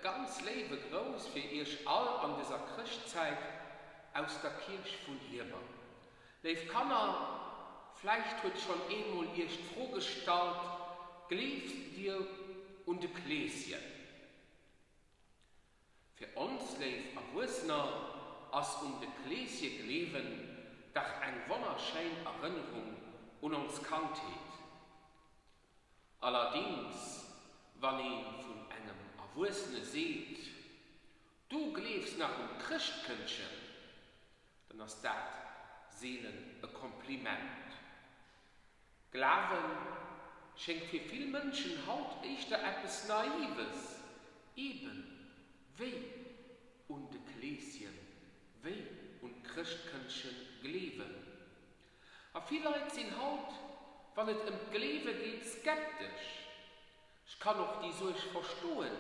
ganz léiwe Grouss fir Iech all an dëser Chrëschtzäit aus der Kierch vun Hiermer. Léif Kanner, vläicht huet schonn eemol Iech d'Fro gestallt, Gleeft Dir un de Kleeschen? Fir ons léif Erwuessener ass un de Kleeschen gleewen dach eng wonnerschéin Erënnerung un ons Kandheet. Allerdings, wann ee vun engem Erwuessene seet, Du gleefs nach un d'Chrëschtkëndchen, dann ass dat seelen e Kompliment. Glawe schéngt fir vill Mënschen haut éischter eppes Naives, eben wéi un de Kleeschen, wéi un d'Chrëschtkëndche gleewen. A vill Leit sinn haut, wann et ëm d'Gleewe geet, skeptesch. Ech kann och déi Suerg verstoen,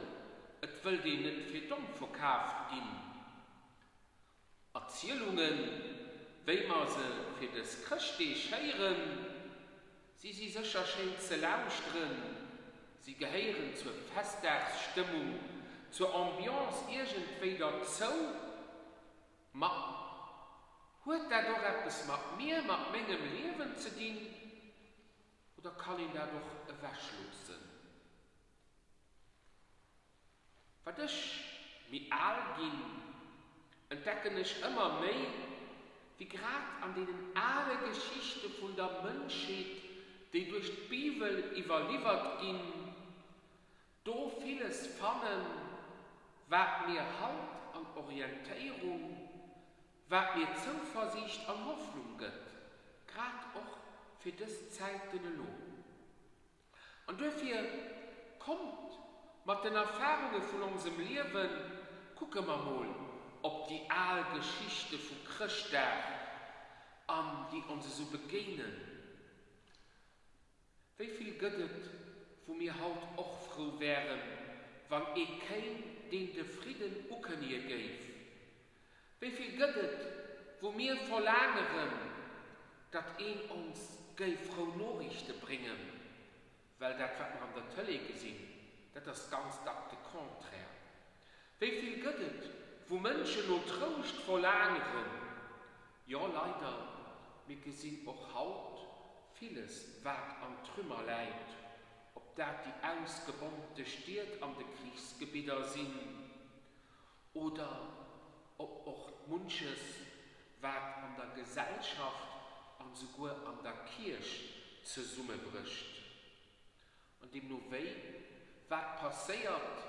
et wëllt een net fir domm verkaaft ginn. Erzielungen, wéi mer se fir dës Chrëschtdeeg héieren, si si sécher schéin ze lauschteren, si gehéieren zur Festdagsstëmmung, zur Ambiance iergendwéi derzou. Ma huet dat och eppes mat mir, mat mengem Liewen ze dinn oder kann een dat och ewechloossen? Wat ech méi al ginn, entdecken ech ëmmer méi, wéi grad an deenen ale Geschichte vun der Mënschheet, déi duerch d'Bibel iwwerliwwert ginn, Do villes fannen, wat mir Halt an Orientéierung, wat mir Zouversiicht an Hoffnung gëtt, grad och fir dës Zäiten elo. An duerfir, kommt, mat den Erfahrunge vun onsem Liewen kucke mer mol op déi al Geschichte vu Chrëschtdag an, déi ons esou begéinen. Wéi vill gëtt et, wou mir haut och frou wären, wann ee kéim, deen de Fridden ukënnege géif? Wéi vill gëtt et, wou mir verlaangeren, datt een ons géif frou Noriichte bréngen? Well dat, wat mer an der Tëlee gesinn, dat ass ganz dack de Contraire. Wéi vill gëtt et, wou Mënschen no Trouscht verlaangeren? Jo, leider, mir gesinn och haut villes, wat an Trümmer läit, ob dat déi ausgebombte Stied an de Krichsgebidder sinn oder ob och munches, wat an der Gesellschaft an souguer an der Kierch zesummebrécht. An deemno wéi wat passéiert,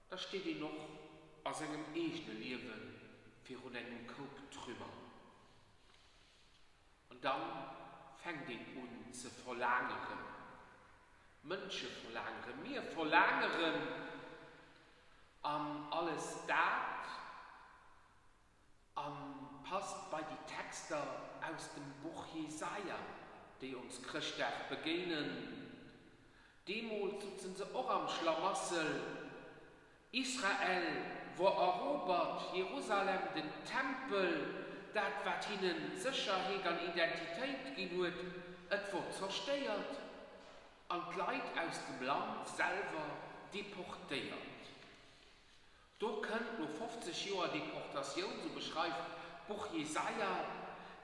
da steet een och a sengem eegene Liewe virun engem Koup Trümmer. An da fänkt een un ze verlaangeren. Mënsche verlaangeren, mir verlaangeren an alles dat. A passt bei déi Texter aus dem Buch Jesaja, déi ons Chrëschtdag begéinen. Deemools sutzen se och am Schlamassel. Israel wor erobert, Jerusalem, den Tempel, dat wat hinne Sécherheet an Identitéit ginn huet, et wor zerstéiert an d'Leit aus dem Land selwer deportéiert. Do kënnt no 50 Joer Deportatioun, sou beschreift d'Buch Jesaja,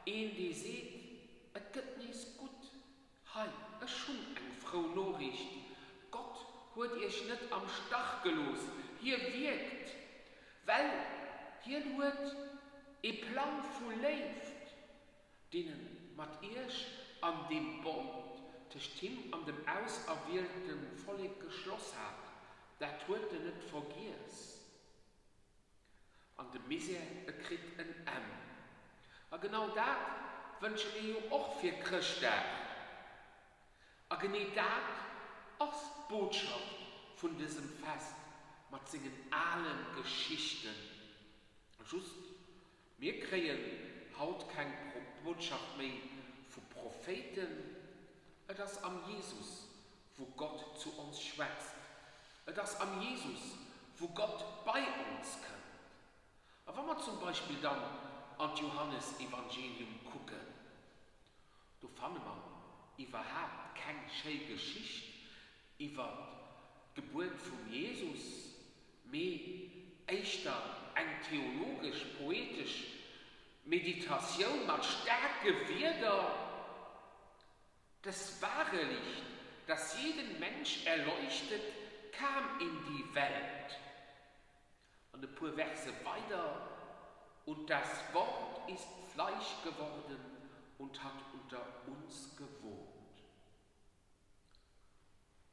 een dee seet, Et gëtt nees gutt, hei, ech hunn eng frou Noriicht, Gott huet iech net am Stach gelooss, hie wierkt, well hien huet ee Plang vu Léift, deen e mat iech an deem Bond tëscht him an dem auserwielte Vollek geschloss hat, Dat huet en net vergiess. An de Misär, e kritt en Enn. A genau dat wënsche mir jo och fir Chrëschtdag. A genee dat ass d'Botschaft vun dësem Fest mat sengen ale Geschichten. Just, mir kréien haut keng Botschaft méi vu Prophéiten, et ass am Jesus, wou Gott zu ons schwätzt. Et ass am Jesus, wou Gott bei ons kënnt. A wa mer zum Beispill dann an d'Johannesevangelium kucken, do fanne mer iwwerhaapt keng schéi Geschicht iwwert d'Gebuert vum Jesus, mee. éischter eng theologesch, poetesch Meditatioun mat staarke Wierder. Das wahre Licht, das jeden Mensch erleuchtet, kam in die Welt. An e puer Verse weider, Und das Wort ist Fleisch geworden und hat unter uns gewohnt.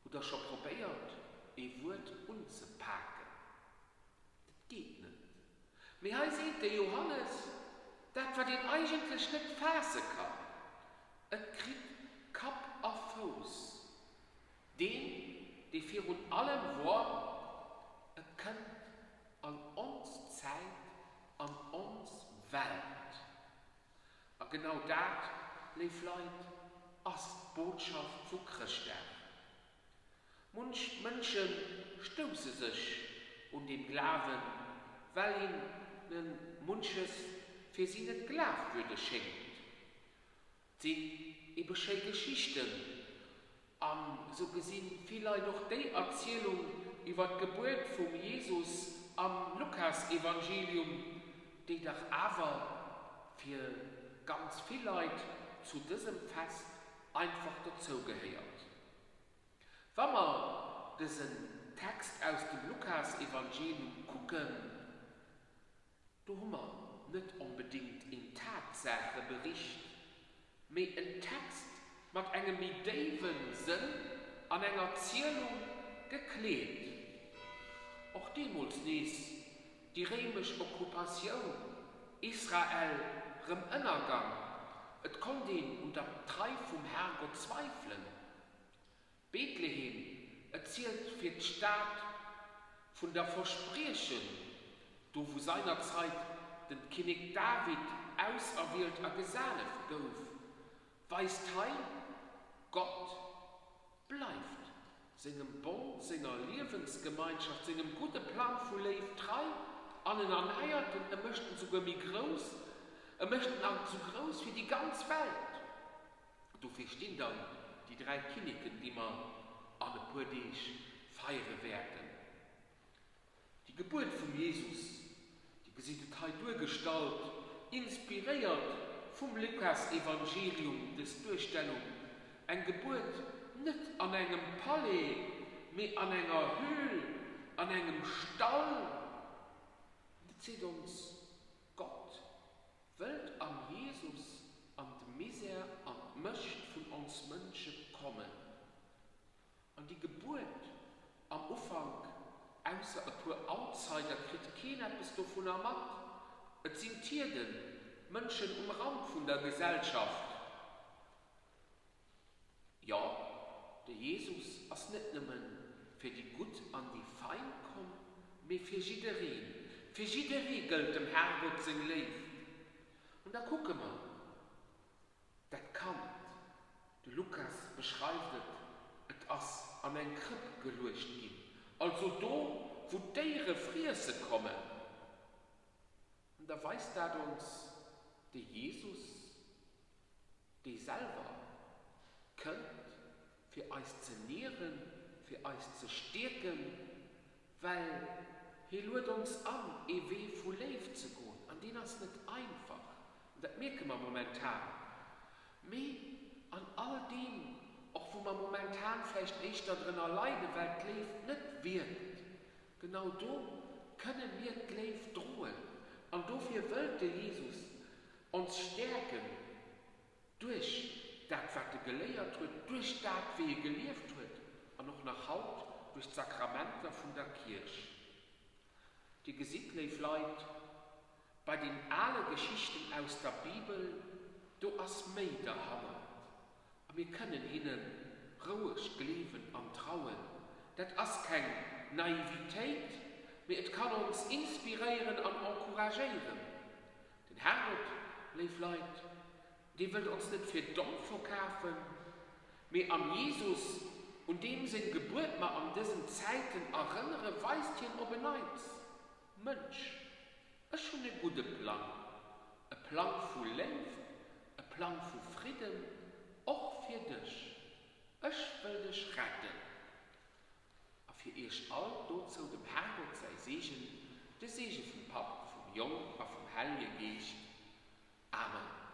Hutt der scho probéiert, ee Wuert unzepaken? Dat geet net. Mee hei seet de Johannes dat, wat een eigentlech net faasse kann, Et kritt Kapp a Fouss. Deen, dee virun allem wor, e kënnt an ons Zäit, an ons Welt. A genau dat, léif Leit, ass d'Botschaft vu Chrëschtdag. Munch Mënsche stousse sech un deem Glawen, well hinne munches fir si net glafwürdeg schéngt. 't sinn ebe schéi Geschichten, An sou gesinn vill Leit och déi Erzielung iwwer d'Gebuert vum Jesus am Lukasevangelium, déi dach awer fir ganz vill Leit zu dësem Fest einfach dozou gehéiert. Wa mer dësen Text aus dem Lukasevangelium kucken, Do hu mer net onbedéngt een Tatsaachebericht, mee en Text mat engem méi déiwe Sënn an eng Erzielung gekleet. Och deemools nees déi réimesch Okkupatioun, Israel rëm Ënnergang, et konnt een un der Trei vum Herrgott zweifelen. Bethlehem, et zielt fir d'Stad vun der Verspriechen, do wou seinerzeit den Kinnek David auserwielt a gesaleft gouf, weist hei, Gott bleift sengem Bond, senger Liewensgemeinschaft, sengem gudde Plang vu Léift trei an en erneiert en, e mécht en souguer méi grouss, e mécht en alt sou grouss fir déi ganz Welt. Dofir stinn dann déi 3 Kinneken, déi mer an e puer Deeg feiere wäerten. Déi Gebuert vum Jesus, Dir gesitt et hei duergestallt, inspiréiert vum Lukasevangelium, dës Duerstellung, eng Gebuert net an engem Palais, mee an enger Höhl, an engem Stall, dat seet ons Gott Wëllt am Jesus an d'Misär an d'Mëscht vun ons Mënsche kommen. An déi Gebuert am Ufank, ausser e puer Outsider kritt keen eppes dovunner mat, et sinn d'Hierden, d'Mënschen um Rand vun der Gesellschaft. Jo, de Jesus ass net nëmmen fir déi Gutt an déi Fein komm, mee fir jiddereen. Fir jidderee gëllt dem Herrgott seng Léift. An da kucke mer dat Kand, de Lukas beschreift et, et ass an eng Krëpp geluecht ginn, also do, wou d'Déiere friesse kommen. An da weist dat ons de Jesus, dee selwer kënnt, fir eis ze nieren, fir eis ze stierken, well hie luet ons an, ee Wee vu Léift ze goen, an deen ass net einfach, an dat mierke mer momentan. Mee an all deem, och wou mer momentan vläicht éischter drënner leiden, well d'Léift net wierkt, genau do kënne mir d'Léift droen, an dofir wëllt de Jesus Ons stäerken duerch dat wat e geléiert huet, duerch dat wéi e gelieft huet an och nach haut duerch d'Sakramenter vun der Kierch. Dir gesitt, léif Leit, bei den ale Geschichten aus der Bibel, do ass méi derhannert. A mir kënnen hinne roueg gleewen an trauen. Dat ass keng Naivitéit, mee et kann ons inspiréieren an encouragéieren. Den Herrgott, léif Leit, dee wëllt ons net fir domm verkafen, mee am Jesus, un deem seng Gebuert mer an dësen Zäiten erënnere, weist hien op en Neits, Mënsch, ech hunn e gudde Plang, e Plang vu Léift, e Plang vu Fridden, och fir dech. Ech wëll dech retten. A fir iech all dozou dem Herrgott säi Seegen. De Seege vum Papp, vum Jong a vum Hellje Geescht. Amen.